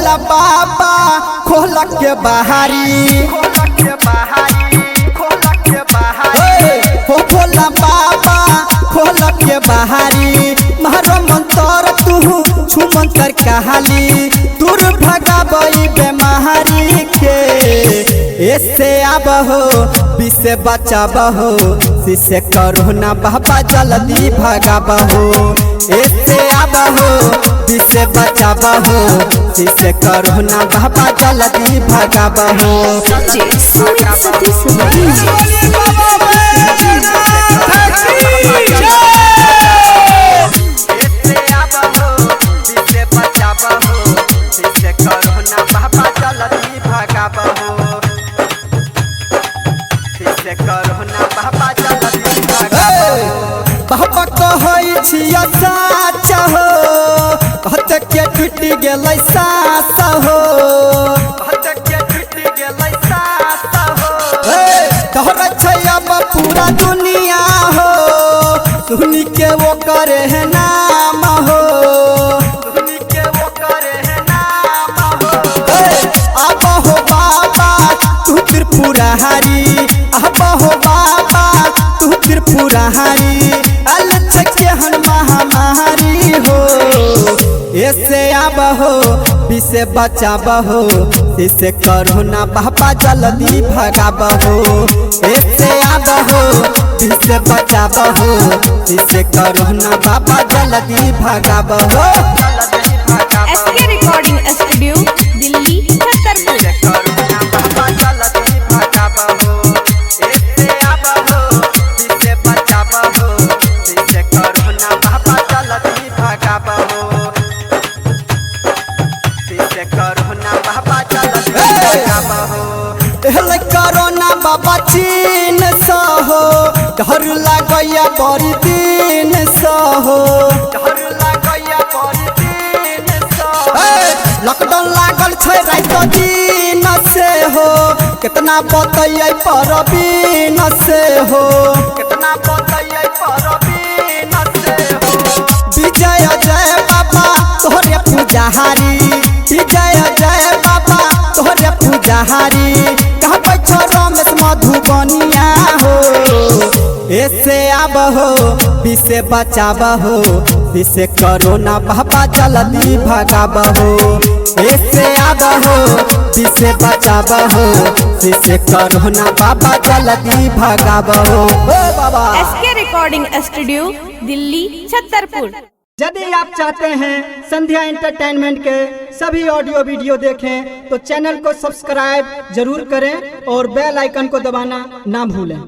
भोला बाबा खोल के बाहरी, हो भोला बाबा खोल के बाहरी, मारो मंतर तू छु मंतर कहाली, दूर भगाबई बेमारी के। ऐसे आबहो विष बचाबहो, से करोना बाबा जल्दी भगाबहो। ऐसे आबहो विष बचाबहो, से करोना बाबा जल्दी भगाबहो। बाबा कहै छियै साच हो, कहत के टूटि गेलै सास हो, तोहरा छै अब पूरा दुनिया हो, सुनी के वो करे है नाम हो। अब हो बाबा तू त्रिपुरारी, अब हो बाबा तू त्रिपुरारी, महामारी हो। ऐसे आबहो विष बचाबहो, से करोना बाबा जल्दी भगाबहो। ऐसे आबहो विष बचाबहो, से करोना बाबा जल्दी भगाबहो। SK recording studio Delhi Chhatarpur. Corona बाबा चीन सहो, डर लागैया बड़ी दिन सहो, लॉकडाउन लागल छै रात दिन से हो, कितना बतैयै परवीन से हो, कितना बतैयै परवीन से हो। विजय जय बाबा तोहरे पुजारी, विजय जय बाबा तोहरे पुजारी, कहबै छौ रमेश मधुबनिया हो। ऐसे आबहो विष बचाबहो, से करोना बाबा जल्दी भगाबहो। ऐसे आबहो विष बचाबहो, से करोना बाबा जल्दी भगाबहो। ओ बाबा। SK recording studio Delhi Chhatarpur. यदि आप चाहते हैं संध्या एंटरटेनमेंट के सभी ऑडियो वीडियो देखें तो चैनल को सब्सक्राइब जरूर करें और बेल आइकन को दबाना ना भूलें।